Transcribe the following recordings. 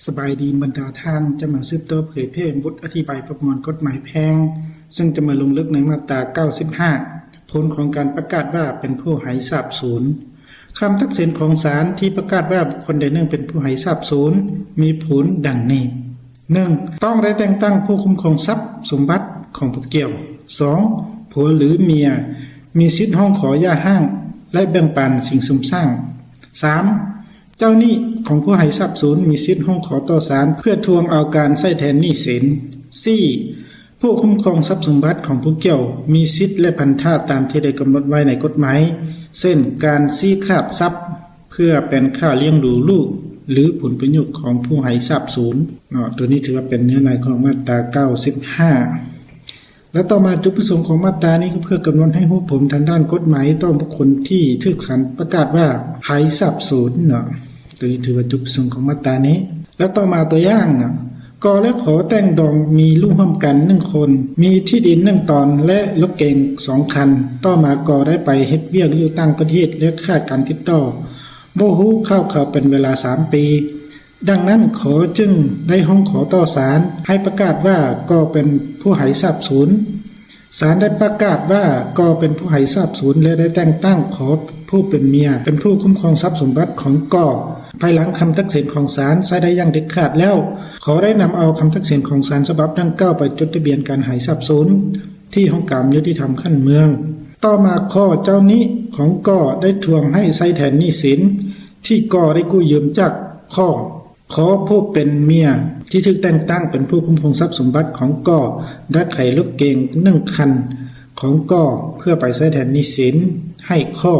ສະບາຍດີບັນດາທ່ານ, ຈະມາສືບຕໍ່ເຜີຍແຜ່ບົດອະທິບາຍປະມວນກົດໝາຍແພ່ງ, ເຊິ່ງຈະມາລົງເລິກໃນມາດຕາເກົ້າສິບຫ້າ ຜົນຂອງການປະກາດວ່າເປັນຜູ້ຫາຍສາບສູນ. ຄຳຕັດສິນຂອງສານທີ່ປະກາດວ່າບຸກຄົນໃດໜຶ່ງເປັນຜູ້ຫາຍສາບສູນ ມີຜົນດັ່ງນີ້. ໜຶ່ງ, ຕ້ອງໄດ້ແຕ່ງຕັ້ງຜູ້ຄຸ້ມຄອງຊັບສົມບັດຂອງຜູ້ກ່ຽວ. ສອງ, ຜົວ ຫຼື ເມຍ ມີສິດຮ້ອງຂໍຢ່າຮ້າງ ແລະ ແບ່ງປັນສິ່ງຊຸມສ້າງ. ສາມ, ເຈົ້າໜີ້ຂອງຜູ້ຫາຍສາບສູນມີສິດຮ້ອງຂໍຕໍ່ສານເພື່ອທວງເອົາການໃຊ້ແທນໜີ້ສິນ. ສີ່, ຜູ້ຄຸ້ມຄອງຊັບສົມບັດຂອງຜູ້ກ່ຽວມີສິດ ແລະ ພັນທະຕາມທີ່ໄດ້ກຳນົດໄວ້ໃນກົດໝາຍ, ເຊັ່ນ ການຊີ້ຂາດຊັບເພື່ອເປັນຄ່າລ້ຽງດູລູກ ຫຼື ຜົນປະໂຫຍດຂອງຜູ້ຫາຍສາບສູນເນາະ. ໂຕນີ້ຖືວ່າເປັນເນື້ອໃນຂອງມາດຕາເກົ້າສິບຫ້າ. ແລະ ຕໍ່ມາ ຈຸດປະສົງຂອງມາດຕານີ້ກໍເພື່ອກຳນົດໃຫ້ຮູ້ຜົນທາງດ້ານກົດໝາຍຕໍ່ບຸກຄົນທີ່ຖືກສານປະກາດວ່າຫາຍສາບສູນເນາະ. ໂຕນີ້ຖືວ່າຈຸດປະສົງຂອງມາດຕານີ້. ແລະ ຕໍ່ມາຕົວຢ່າງເນາະ, ກໍ ແລະ ຂໍແຕ່ງດອງມີລູກຮ່ວມກັນໜຶ່ງຄົນ, ມີທີ່ດິນໜຶ່ງຕອນ ແລະ ລົດເກັງສອງຄັນ. ຕໍ່ມາກໍໄດ້ໄປເຮັດວຽກຢູ່ຕ່າງປະເທດ ແລະ ຂາດການຕິດຕໍ່, ບໍ່ຮູ້ຂ່າວເຂົາເປັນເວລາສາມປີ. ດັ່ງນັ້ນ ກໍຈຶ່ງໄດ້ຮ້ອງຂໍຕໍ່ສານໃຫ້ປະກາດວ່າກໍເປັນຜູ້ຫາຍສາບສູນ. ສານໄດ້ປະກາດວ່າກໍເປັນຜູ້ຫາຍສາບສູນ ແລະ ໄດ້ແຕ່ງຕັ້ງ ກໍ ຜູ້ເປັນເມຍ ເປັນຜູ້ຄຸ້ມຄອງຊັບສົມບັດຂອງ ກໍ. ພາຍຫຼັງຄຳຕັດສິນຂອງສານໃຊ້ໄດ້ຢ່າງເດັດຂາດແລ້ວ, ກໍ ໄດ້ນຳເອົາຄຳຕັດສິນຂອງສານສະບັບດັ່ງກ່າວໄປຈົດທະບຽນການຫາຍສາບສູນທີ່ຫ້ອງການຍຸຕິທຳຂັ້ນເມືອງ. ຕໍ່ມາ ກໍ ເຈົ້າໜີ້ຂອງ ກໍ ໄດ້ທວງໃຫ້ໃຊ້ແທນໜີ້ສິນທີ່ ກໍ ໄດ້ກູ້ຢືມຈາກ ຂໍ ຂໍຜູ້ເປັນເມຍທີ່ຖືກແຕ່ງຕັ້ງເປັນຜູ້ຄຸ້ມຄອງຊັບສົມບັດຂອງ ກໍ ໄດ້ຂາຍລົດເກັງໜຶ່ງຄັນຂອງ ກໍ ເພື່ອໄປໃຊ້ແທນໜີ້ສິນໃຫ້ ຂໍ.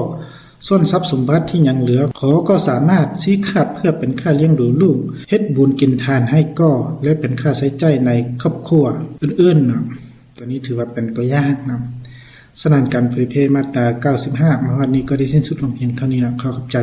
ສ່ວນຊັບສົມບັດທີ່ຍັງເຫຼືອ ຂໍ ກໍສາມາດຊີ້ຂາດເພື່ອເປັນຄ່າລ້ຽງດູລູກ, ເຮັດບຸນກິນທານໃຫ້ ກໍ ແລະ ເປັນຄ່າໃຊ້ຈ່າຍໃນຄອບຄົວອື່ນໆເນາະ. ຕົວນີ້ຖືວ່າເປັນຕົວຢ່າງເນາະ. ສະນັ້ນ ການເຜີຍແຜ່ມາດຕາເກົ້າສິບຫ້າມາຮອດນີ້ກໍໄດ້ສິ້ນສຸດລົງພຽງເທົ່ານີ້ເນາະ. ຂໍຂອບໃຈ.